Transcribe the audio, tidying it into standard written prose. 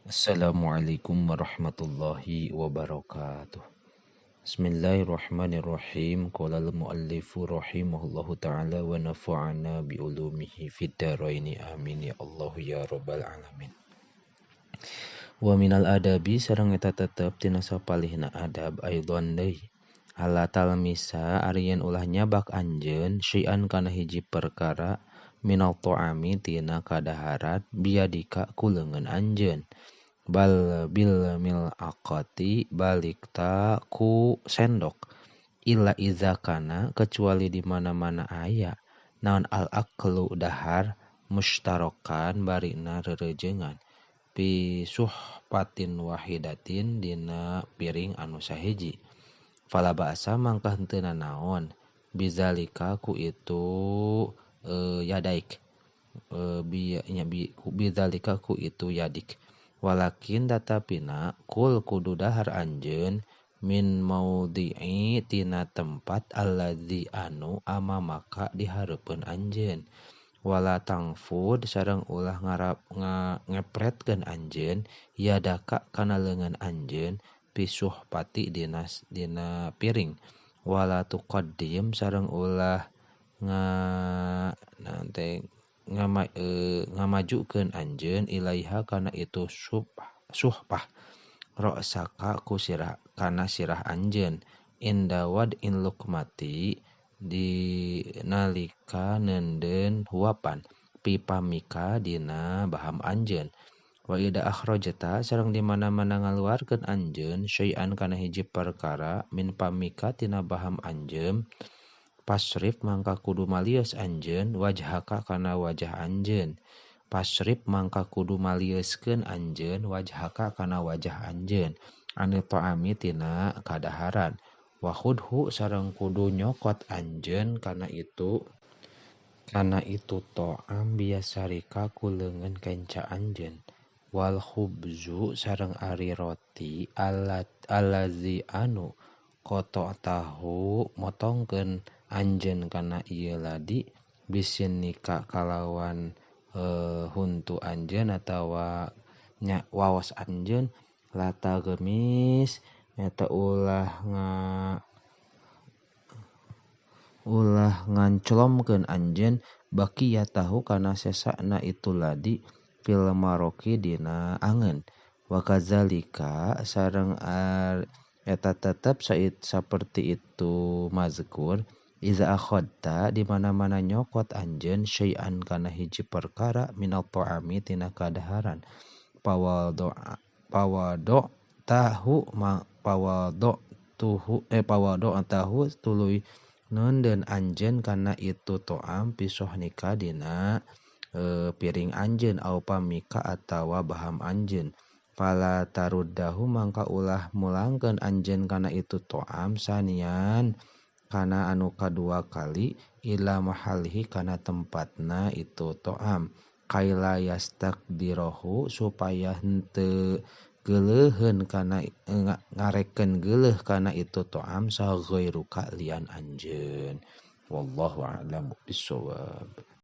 Assalamualaikum warahmatullahi wabarakatuh. Bismillahirrahmanirrahim. Qala al-muallifu rahimahullahu ta'ala wa nafa'ana bi ulumihi fid dharaini, amin ya Allah ya rabbal alamin. Wa minal adabi, sareng eta tetep tina sapalihna adab, aidon deui, alla talmisa, ari yen ulah nyabak anjeun, syai'an kana hiji perkara, minal ta'ami tina kadaharan, biyadika ku leungeun anjeun, bal bil mil'aqati balikta ku sendok, illa iza kana kecuali di mana-mana aya naon al aklu dahar musytarokan barina rereujeungan, fi suhpatin wahidatin dina piring anu sahiji, fala ba'sa mangka henteu nanaon, bizalika ku itu yadaik bi nya bi bizalika ku itu yadik. Walakin tatapina kul kudu dahar anjeun, min maudhi'i tina tempat, alladzi anu amamaka dihareupeun anjeun, wala tangfud sareng ulah ngarap ngepretkeun anjeun, yadaka kana leungeun anjeun, fi suhpati dina dina piring, wala tuqaddim sareng ulah nga naon teh ngamajukeun anjeun, ilaiha kana itu suhpah, ra'saka ku sirah kana sirah anjeun, inda wad'il luqmati di nalika neundeun huapan, fi famika dina baham anjeun. Wa idza akhrajta sareng di mana-mana ngaluarkeun anjeun, syai'an kana hiji perkara, min famika tina baham anjeun, fasrif mangka kudu malieus anjeun, wajhaka kana wajah anjeun, fasrif mangka kudu malieuskeun anjeun, wajhaka kana wajah anjeun, anit ta'ami tina kadaharan, wa khudhu sareng kudu nyokot anjeun kana itu ta'am, biyasarika ku leungeun kenca anjeun. Wal khubzu sareng ari roti, allazi anu qata'tahu motongkeun anjeun kana ieu ladi, bisinnika kalawan huntu anjeun atawa nya waos anjeun, la taghmis nyata ulah nganclomkeun anjeun, baqiyatahu kana sesana itu ladi, fil maroqi dina angeun. Wa kadzalika sareng eta tetep saperti itu mazkur, iza akhadta di mana-mana nyokot anjeun, syai'an kana hiji perkara, minal ta'ami tina kadaharan, pawado tahu ma pawado tuhu eh pawado tahu tuluy neundeun anjeun kana itu ta'am, fi sohnika dina piring anjeun, au famika atawa baham anjeun, fala taruddahu mangka ulah mulangkeun anjeun kana itu ta'am, sanian kana anu kadua kali, ila mahalihi kana tempatna itu ta'am, kaila yastakdirohu supaya henteu geuleuheun kana ngarekeun geuleuh kana itu ta'am, saha ghairuka lian anjeun. Wallahu a'lamu bissawab.